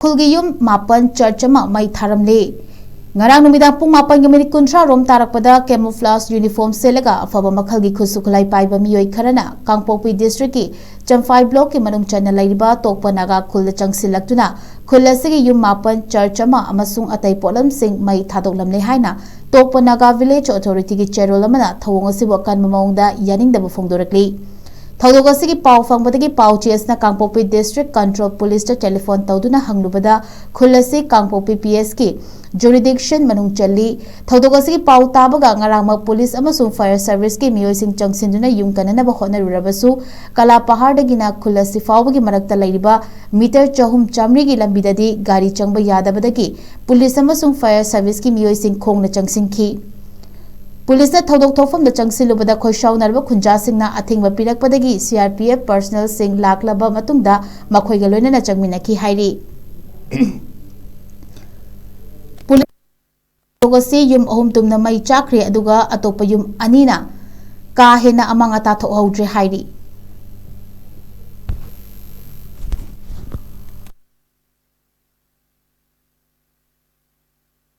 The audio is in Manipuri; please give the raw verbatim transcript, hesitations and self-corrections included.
ꯁ꯭ꯀꯨꯜꯒꯤ ꯌꯨꯝ ꯃꯥꯄꯟ, ꯆꯔꯆ ꯑꯃ ꯃꯩ ꯊꯥꯔꯝꯂꯦ꯫ ꯉꯔꯥꯡ ꯅꯨꯃꯤꯗꯥꯡ ꯄꯨꯡ ꯃꯥꯄꯟꯒꯤ ꯃꯤꯅꯤꯠ ꯀꯨꯟꯊ꯭ꯔꯥ ꯔꯣꯝ ꯇꯥꯔꯛꯄꯗ camouflage uniform ꯁꯦꯠꯂꯒ ꯑꯐꯕ ꯃꯈꯜꯒꯤ ꯈꯨꯠꯁꯨ ꯈꯨꯠꯂꯥꯏ ꯄꯥꯏꯕ ꯃꯤꯑꯣꯏ ꯈꯔꯅ ꯀꯥꯡꯄꯣꯛꯄꯤ district ꯀꯤ ꯆꯝꯐꯥꯏ block ꯀꯤ ꯃꯅꯨꯡ ꯆꯟꯅ ꯂꯩꯔꯤꯕ ꯇꯣꯛꯄ ꯅꯥꯒꯥ ꯈꯨꯜꯗ ꯆꯪꯁꯤꯜꯂꯛꯇꯨꯅ ꯈꯨꯜ ꯑꯁꯤꯒꯤ ꯌꯨꯝ ꯃꯥꯄꯟ, ꯆꯔꯆ ꯑꯃ ꯑꯃꯁꯨꯡ ꯑꯇꯩ ꯄꯣꯠꯂꯝꯁꯤꯡ ꯃꯩ ꯊꯥꯗꯣꯛꯂꯝꯂꯦ ꯍꯥꯏꯅ ꯇꯣꯛꯄ ꯅꯥꯒꯥ village authority ꯒꯤ ꯆꯦꯔꯣꯜ ꯑꯃꯅ ꯊꯧꯑꯣꯡ ꯑꯁꯤꯕꯨ ꯑꯀꯟꯕ ꯃꯑꯣꯡꯗ ꯌꯥꯅꯤꯡꯗꯕ ꯐꯣꯡꯗꯣꯔꯛꯂꯤ꯫ ꯊꯧꯗꯣꯛ ꯑꯁꯤꯒꯤ ꯄꯥꯎ ꯐꯪꯕꯗꯒꯤ ꯄꯥꯎ ꯆꯦ ꯑꯁꯤꯅ ꯀꯥꯡꯄꯣꯛꯄꯤ district control police ꯇ telephone ꯇꯧꯗꯨꯅ ꯍꯪꯂꯨꯕꯗ ꯈꯨꯜ ꯑꯁꯤ ꯀꯥꯡꯄꯣꯛꯄꯤ P S ꯀꯤ jurisdiction ꯃꯅꯨꯡ ꯆꯜꯂꯤ꯫ ꯊꯧꯗꯣꯛ ꯑꯁꯤꯒꯤ ꯄꯥꯎ ꯇꯥꯕꯒ ꯉꯔꯥꯡꯃꯛ police ꯑꯃꯁꯨꯡ fire service ꯀꯤ ꯃꯤꯑꯣꯏꯁꯤꯡ ꯆꯪꯁꯤꯟꯗꯨꯅ ꯌꯨꯝ ꯀꯟꯅꯅꯕ ꯍꯣꯠꯅꯔꯨꯔꯕꯁꯨ ꯀꯂꯥ ꯄꯍꯥꯔꯗꯒꯤꯅ ꯈꯨꯜ ꯑꯁꯤ ꯐꯥꯎꯕꯒꯤ ꯃꯔꯛꯇ ꯂꯩꯔꯤꯕ meter ꯆꯍꯨꯝ ꯆꯥꯃꯔꯤꯒꯤ ꯂꯝꯕꯤꯗꯗꯤ ꯒꯥꯔꯤ ꯆꯪꯕ ꯌꯥꯗꯕꯗꯒꯤ police ꯑꯃꯁꯨꯡ fire service ꯀꯤ ꯃꯤꯑꯣꯏꯁꯤꯡ ꯈꯣꯡꯅ ꯆꯪꯁꯤꯟꯈꯤ꯫ Police ꯅ ꯊꯧꯗꯣꯛ ꯊꯣꯛꯐꯝꯗ ꯆꯪꯁꯤꯜꯂꯨꯕꯗ ꯈꯣꯏꯁꯥꯎꯅꯔꯕ ꯈꯨꯟꯖꯥꯁꯤꯡꯅ ꯑꯊꯤꯡꯕ ꯄꯤꯔꯛꯄꯗꯒꯤ C R P F personnel ꯁꯤꯡ ꯂꯥꯛꯂꯕ ꯃꯇꯨꯡꯗ ꯃꯈꯣꯏꯒ ꯂꯣꯏꯅꯅ ꯆꯪꯃꯤꯟꯅꯈꯤ ꯍꯥꯏꯔꯤ꯫ Police ꯊꯧꯗꯣꯛ ꯑꯁꯤ ꯌꯨꯝ ꯑꯍꯨꯝ ꯇꯨꯝꯅ ꯃꯩ ꯆꯥꯛꯈ꯭ꯔꯦ, ꯑꯗꯨꯒ ꯑꯇꯣꯞꯄ ꯌꯨꯝ ꯑꯅꯤꯅ ꯀꯥ ꯍꯦꯟꯅ ꯑꯃꯥꯡ ꯑꯇꯥ ꯊꯣꯛꯍꯧꯗ꯭ꯔꯦ ꯍꯥꯏꯔꯤ꯫